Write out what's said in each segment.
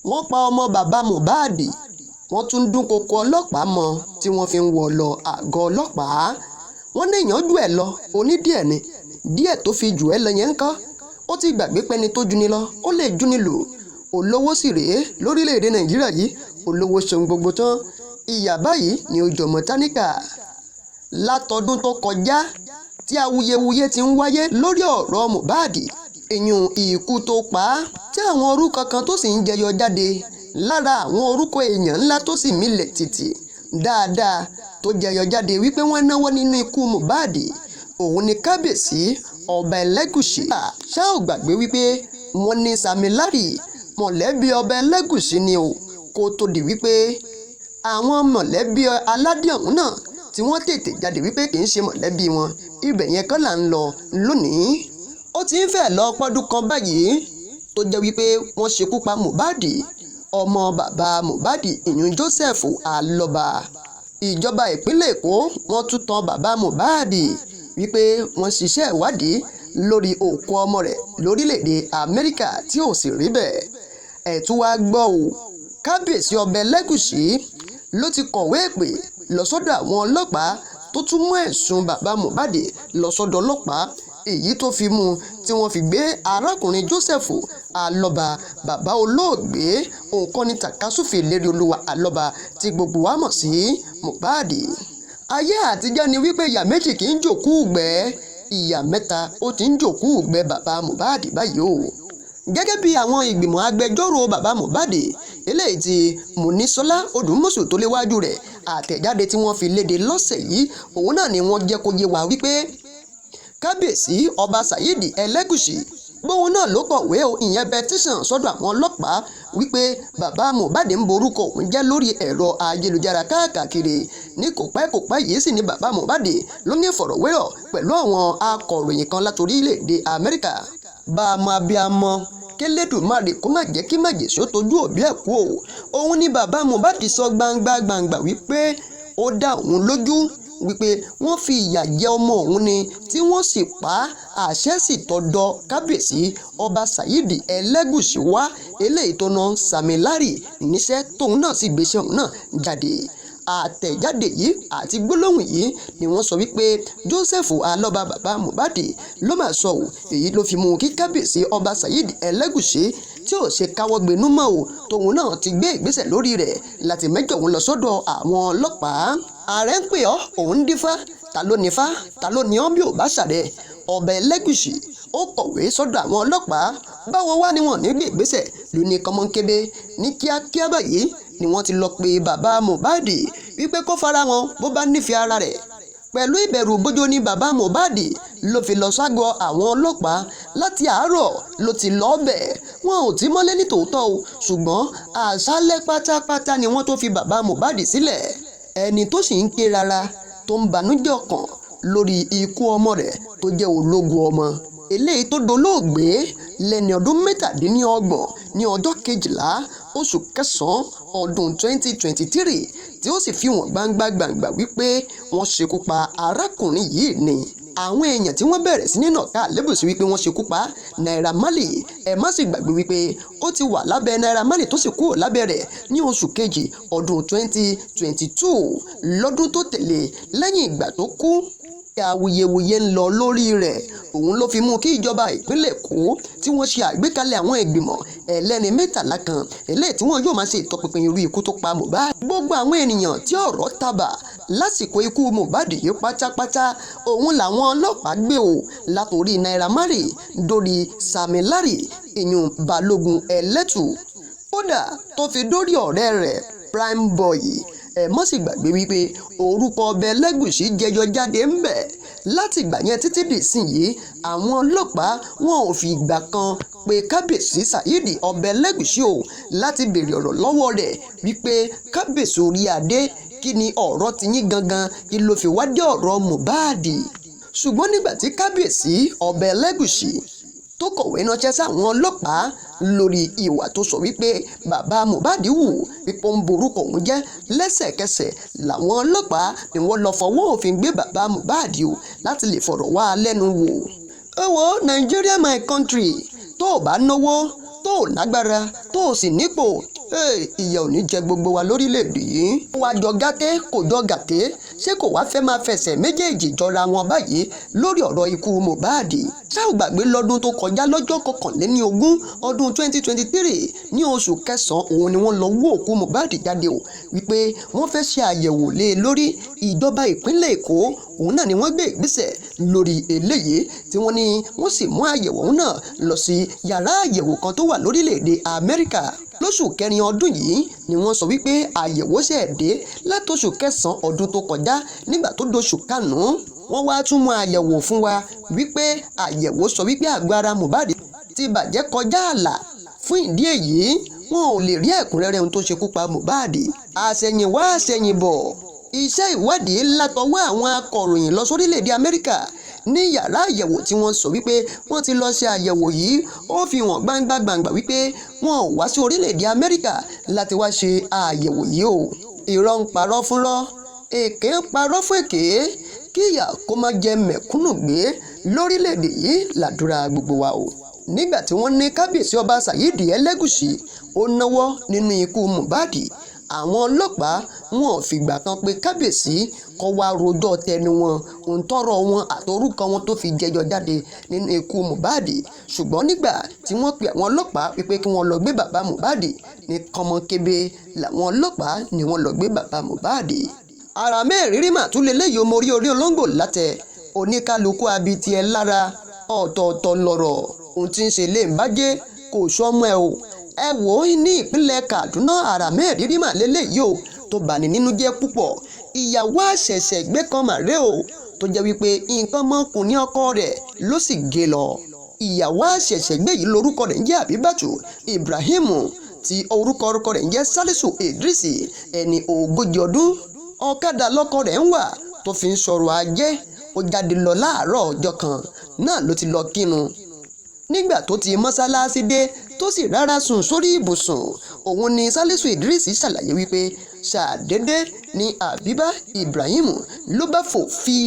Wọ́n pa ọmọ bàbá Mohbad, wọ́n tún dúnkookò ọlọ́pàá mọ́ tí wọ́n fi ń wọ́ ọ lọ àgọ́ ọlọ́pàá. Wọ́n ní èèyàn jù ẹ́ lọ, oní díẹ̀ ni. Díẹ̀ tó fi jù ẹ́ lọ yẹn ń kọ́. Ó ti gbàgbé pẹ́ni tó juni lọ, ó lè juni lò. Olówó sì rèé lórílẹ̀‐èdè Nàìjíríà yìí, olówó ṣohun gbogbo tán. Ìyà báyìí ni ó jọmọ táníkà. Látọdún tó kọjá tí awuyewuye ti ń wáyé lórí ọ̀rọ̀ Mohbad, ìyún ikú tó pa á, tí àwọn orúkọ kan tó sì ń jẹyọ jáde lára àwọn orúkọ èèyàn ńlá tó sì milẹ̀ tìtì dáadáa tó jẹyọ jáde wípé wọ́n náwó nínú ikú Mohbad, òun ni kábíyèsí ọba Ẹlẹ́gùṣì. Ṣá ò gbàgbé wípé wọ́n ní Sam Larry mọ̀lẹ́bí ọba Ẹlẹ́gùṣì ni o, kó tó di wípé àwọn mọ̀lẹ́bí aládé ọ̀hún náà tí wọ́n tètè jáde wípé kì í ṣe mọ̀lẹ́bí wọn. Ibẹ̀ yẹn kọ́ là ń lọ lónìí. Ó ti ń fẹ́ lọ pọ́dún kan báyìí tó jẹ́ wípé wọ́n ṣekú pa Mohbad, ọmọ bàbá Mohbad, ìyún Joseph Alọ́ba. Ìjọba ìpínlẹ̀ Èkó wọ́n tún tan bàbá Mohbad wípé wọ́n ṣiṣẹ́ ìwádìí lórí òkú ọmọ rẹ̀ lórílẹ̀‐èdè Amẹ́ríkà tí ò sì rí bẹ́ẹ̀. Ẹ̀ tún wá gbọ́ o, kábíyèsí ọba Ẹlẹ́gùṣì ló ti kọ̀wé èpè lọ sọ́dọ̀ àwọn ọlọ́pàá tó tún mú ẹ̀sùn bàbá Mohbad lọ sọ́dọ̀ ọlọ́pàá, èyí tó fi mú tí wọ́n fi gbé arákùnrin Joseph Alọ́ba, bàbá olóògbé òǹkọ́ni tàkasúfèé lérí olúwa Alọ́ba tí gbogbo wa mọ̀ sí Mohbad. Ayé àtijọ́ ni wípé ìyá méjì kì í jòkú ìgbẹ́, ìyá mẹ́ta ó ti ń jòkú ìgbẹ́ bàbá Mohbad báyìí o. Gẹ́gẹ́ bí àwọn ìgbìmọ̀ agbẹjọ́rò bàbá Mohbad eléyìí tí Múnísọ́lá Odùmọ̀ṣù tó léwájú rẹ̀, àtẹ̀jáde tí wọ́n fi léde lọ́sẹ̀ yìí, òun náà ni wọ́n jẹ́ kó yé wa wípé kábíyèsí ọba Saheed Ẹlẹ́gùṣì bóun náà ló kọ̀wé o, ìyẹn petition sọ́dọ̀ àwọn ọlọ́pàá wípé bàbá Mohbad ń borúkọ òun jẹ́ lórí ẹ̀rọ ayélujára káàkiri. Ní kò pẹ́ kò pẹ́ yìí sì ni bàbá Mohbad ló ní ìfọ̀rọ̀wérọ̀ pẹ̀lú àwọn akọ̀ròyìn kan láti orílẹ̀-èdè Amẹ́ríkà. Bá a mọ abiyamọ kélédùmarè kó má jẹ́ kí májèṣó tójú òbí ẹ̀ kú o. Òun ni bàbá Mohbad sọ gbangba gbangba wípé ó dá òun lójú wípé wọ́n fi ìyà jẹ ọmọ òun ni tí wọ́n sì pa á, àṣẹ sì tọ̀dọ̀ kábíyèsí ọba Saheed Ẹlẹ́gùṣì wá eléyìí tó ná Sam Larry níṣẹ́ tóun náà sì gbéṣẹ́ òun náà jáde. Àtẹ̀jáde yìí àti gbólóhùn yìí ni wọ́n sọ wípé Joseph Alọ́ba bàbá Mohbad ló máa sọ ò, èyí ló fi mú kí kábíyèsí ọba Saheed Ẹlẹ́gùṣì tí ò ṣe káwọ́ gbénú mọ́ o, tóun náà ti gbé ìgbésẹ̀ lórí rẹ̀ láti mẹ́jọ òun lọ sọ́dọ̀ àwọn ọlọ́pàá. Ààrẹ ń pè ọ́, òun ń dífá, ta ló nífá, ta ló ní ọ́ bí ò bá ṣàrẹ̀? Ọba Ẹlẹ́gùṣì ó kọ̀wé sọ́dọ̀ àwọn ọlọ́pàá. Báwo wá ni wọ́n ní gbé ìgbésẹ̀ ló ní kọ́mọ́nkébé ní kíákíá báyìí ni wọ́n ti lọ pe bàbá Mohbad wípé kó fara wọn bó bá nífẹ̀ẹ́ ara rẹ̀. Pẹ̀lú ìbẹ̀rù bójó ní bàbá Mohbad ló fi lọ ságọ́ àwọn ọlọ́pàá. Láti àárọ̀ ló ti lọ́ọ́ bẹ̀, wọn ò tí mọ́lé ní tòótọ́ o, ṣùgbọ́n àṣálẹ́ pátápátá ni wọ́n tó fi bàbá Mohbad sílẹ̀. Ẹni tó sì ń ké rárá tó ń banújẹ́ ọkàn lórí ikú ọmọ rẹ̀ tó jẹ́ ológun ọmọ eléyìí tó dolóògbé lẹ́ni ọdún 37 ní ọjọ́ 12 oṣù kẹsàn-án ọdún 2023, tí ó sì fi wọ́n gbangba gbangba wípé wọ́n ṣekú pa arákùnrin yìí ni. Àwọn èèyàn tí wọ́n bẹ̀rẹ̀ sí ní nàka àlébù sí wípé wọ́n ṣekú pa Naira Marley. Ẹ má sì gbàgbé wípé ó ti wà lábẹ́ Naira Marley tó sì kúrò lábẹ́ rẹ̀ ní oṣù kejì ọdún 2022 lọ́dún tó tẹ̀lé lẹ́yìn ìgbà tó kú. Awuyewuye ń lọ lórí rẹ̀, òun ló fi mú kí ìjọba ìpínlẹ̀ Èkó tí wọ́n ṣe àgbékalẹ̀ àwọn ìgbìmọ̀ ẹlẹ́ni 13 kan eléyìí tí wọ́n yóò máa ṣe ìtọpinpin irú ikú tó pa Mohbad. Gbogbo àwọn ènìyàn tí ọ̀rọ̀ tàbà lásìkò ikú Mohbad yìí pátápátá òun làwọn ọlọ́pàá gbé o, látòrí Naira Marley dórí Sam Larry, ìyún Balógun Ẹlẹ́tù, kódà tó fi dórí ọ̀rẹ́ rẹ̀ Prime Boy. Ẹ mọ́ sì gbàgbé wípé orúkọ ọba Ẹlẹ́gùṣì jẹyọ jáde ń bẹ̀. Láti ìgbà yẹn títí dì sí yìí, àwọn ọlọ́pàá wọn ò fi ìgbà kan pé kábíyèsí Saheed ọba Ẹlẹ́gùṣì o láti béèrè ọ̀rọ̀ lọ́wọ́ rẹ̀ wípé kábíyèsí orí adé, kí ni ọ̀rọ̀ tiyín gangan, kí ló fi wá dé ọ̀rọ̀ Mohbad? Ṣùgbọ́n nígbà tí kábíyèsí ọba Ẹlẹ́gùṣì tó kọ̀wé ránṣẹ́ sáwọn ọlọ́pàá lórí ìwà tó sọ wípé bàbá Mohbad wù wípé ó ń borúkọ òun jẹ́, lẹ́sẹ̀kẹsẹ̀ làwọn ọlọ́pàá ni wọ́n lọ fọwọ́ òfin gbé bàbá Mohbad o láti lè fọ̀rọ̀ wá a lẹ́nu wò. Ẹ wo Nigeria my country, tó o bá náwó tó Tó o lágbára, tó o sì nípò, ìyà ò ní jẹ gbogbo wa lórílẹ̀‐èdè yìí. Ó wá jọ gàtẹ́, kò jọ gàtẹ́. Ṣé kò wá fẹ́ máa fẹsẹ̀ méjèèjì jọra wọn báyìí lórí ọ̀rọ̀ ikú Mohbad? Ṣá ò gbàgbé lọ́dún tó kọjá, lọ́jọ́ 21 ọdún 2023 ní oṣù kẹsàn-án, òun ni wọ́n lọ wú òkú Mohbad jáde o, wípé wọ́n fẹ́ ṣe àyẹ̀wò lé e lórí. Ìjọba ìpínlẹ̀ Èkó òun náà ni wọ́n gbé ìgbésẹ̀ lórí eléyìí, tí wọ́n ní wọ́n sì mú àyẹ̀wò òun náà lọ sí yàrá àyẹ̀wò kan tó wà lórílẹ̀‐èdè Amẹ́ríkà. Lóṣù kẹrin ọdún yìí ni wọ́n sọ wípé àyẹ̀wò ṣẹ̀ dé látòṣù kẹsàn-án ọdún tó kọjá. Nígbà tó doṣù karùn-ún, wọ́n wá tún mú àyẹ̀wò fún wa wípé àyẹ̀wò sọ wípé àgọ́ ara Mohbad ti bàjẹ́ kọjá ààlà. Fún ìdí èyí, wọn ò lè rí ẹ̀kúnrẹ́rẹ́ ohun tó ṣekú pa Mohbad. Àṣẹ̀yìnwá àṣẹ̀yìnbọ̀, iṣẹ́ ìwádìí látọwọ́ àwọn akọ̀ròyìn lọ sórílẹ̀‐èdè Amẹ́ríkà ní yàrá àyẹ̀wò tí wọ́n sọ wípé wọ́n ti lọ ṣe àyẹ̀wò yìí, ó fi hàn gbangba gbangba wípé wọn ò wá sí orílẹ̀‐èdè Amẹ́ríkà láti wá ṣe àyẹ̀wò yìí o. Irọ́ ń parọ́ fúnrọ́, èké ń parọ́ fún èké. Kí ìyà kó má jẹ mẹ̀kúnnù gbé lórílẹ̀‐èdè yìí làdúrà gbogbo wa o. Nígbà tí wọ́n ní Kábíyèsí Ọba Saheed Elégùṣì ó náwó nínú ikú Mohbad, àwọn ọlọ́pàá wọn ò fìgbà kan pé kábíyèsí kó wá rojọ́ tẹnu wọn, ohun tọ́rọ̀ wọn àtorúkọ wọn tó fi jẹyọ jáde nínú ikú Mohbad. Ṣùgbọ́n nígbà tí wọ́n pe àwọn ọlọ́pàá wípé kí wọ́n lọ gbé bàbá Mohbad ní kọ́mọkébé, làwọn ọlọ́pàá ni wọ́n lọ gbé bàbá Mohbad. Ara mẹ́rìírí mà tún lélẹ́yìí, ọmọ orí orí olóńgbò látẹ̀ oníkálukú abití ẹ lára ọ̀tọ̀ọ̀tọ̀ lọ̀rọ̀. Ohun tí ń ṣe lè ń bájẹ́ kò sọmọ ẹ o. Ẹ wò ó, ní ìpínlẹ̀ Kaduna, àrà mẹ́rìírí mà lélẹ́yìí o tó bani nínú jẹ́ púpọ̀. Ìyàwó àṣẹ̀ṣẹ̀ gbé kan mà rè o, tó jẹ́ wípé nǹkan ọmọkùnrin ọkọ rẹ̀ ló sì gé lọ. Ìyàwó àṣẹ̀ṣẹ̀ gbé yìí lórúkọ rẹ̀ ń jẹ́ Abibatu Ibrahim, tí orúkọ orúkọ rẹ̀ ń jẹ́ Salisu Idris, ẹni 40 ọdún. Ọ̀kadà lọ́kọ rẹ̀ ń wà tó fi ń sọ̀rọ̀ ajé. Ó jáde lọ láàárọ̀ ọjọ́ kan náà ló ti lọ kírun. Nígbà tó ti mọ́sálásí dé, tó sì rárá sùn sórí ibùsùn, òun ni Salisu Idris ṣàlàyé wípé ṣàdédé ni Abiba Ibrahim ló bá fò fi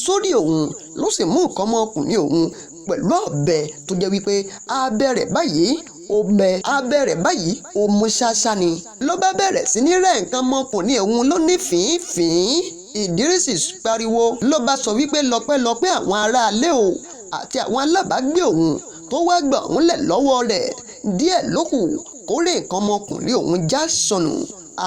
sórí òun, ló sì mú nǹkan ọmọkùnrin òun pẹ̀lú ọ̀bẹ tó jẹ́ wípé abẹ rẹ̀ báyìí ó bẹ abẹ rẹ̀ báyìí ó mú ṣáṣá ni. Ló bá bẹ̀rẹ̀ sí ní rẹ́ nǹkan ọmọkùnrin òun ló ní fín-fín. Idris pariwo, ló bá sọ wípé lọ́pẹ́lọpẹ́ àwọn aráalé o àti àwọn alábàágbé òun tó wá gbà òun lẹ̀ lọ́wọ́ rẹ̀, díẹ̀ ló kù kórè nǹkan ọmọkùnrin òun já sọnù.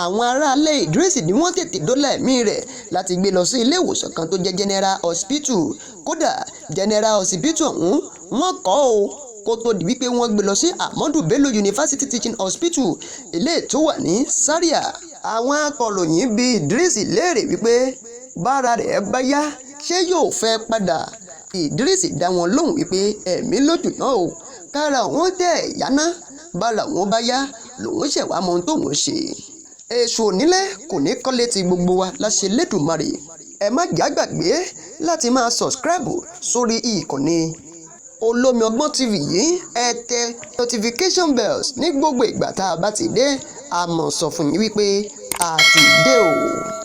Àwọn aráalé Idris ni wọ́n tètè dóòlà ẹ̀mí rẹ̀ láti gbé lọ sí ilé ìwòsàn kan tó jẹ́ General Hospital. Kódà, General Hospital ọ̀hún wọ́n kọ́ o, kó tó di wípé wọ́n gbé lọ sí Ahmadu Bello University Teaching Hospital, eléyìí tó wà ní Zaria. Àwọn akọ̀ròyìn bi Idris léèrè wípé bára rẹ̀ bá yá, ṣé yóò fẹ́ padà? Idris dá wọn lóhùn wípé ẹ̀mí lójú náà o, kára òun tẹ̀ yáná, bára òun bá yá lòun ṣẹ̀ wá mọ ohun tóun ṣe. Èṣù onílé kò ní kọ́lé ti gbogbo wa láṣẹ Lẹ́dùmarè. Ẹ má jà gbàgbé láti máa subscribe sórí ìkànnì Olómi Ọgbọ́n TV yìí. Ẹ tẹ notification bells ní gbogbo ìgbà tá a bá ti dé. A mọ̀ sọ fún yín wípé a ti dé o.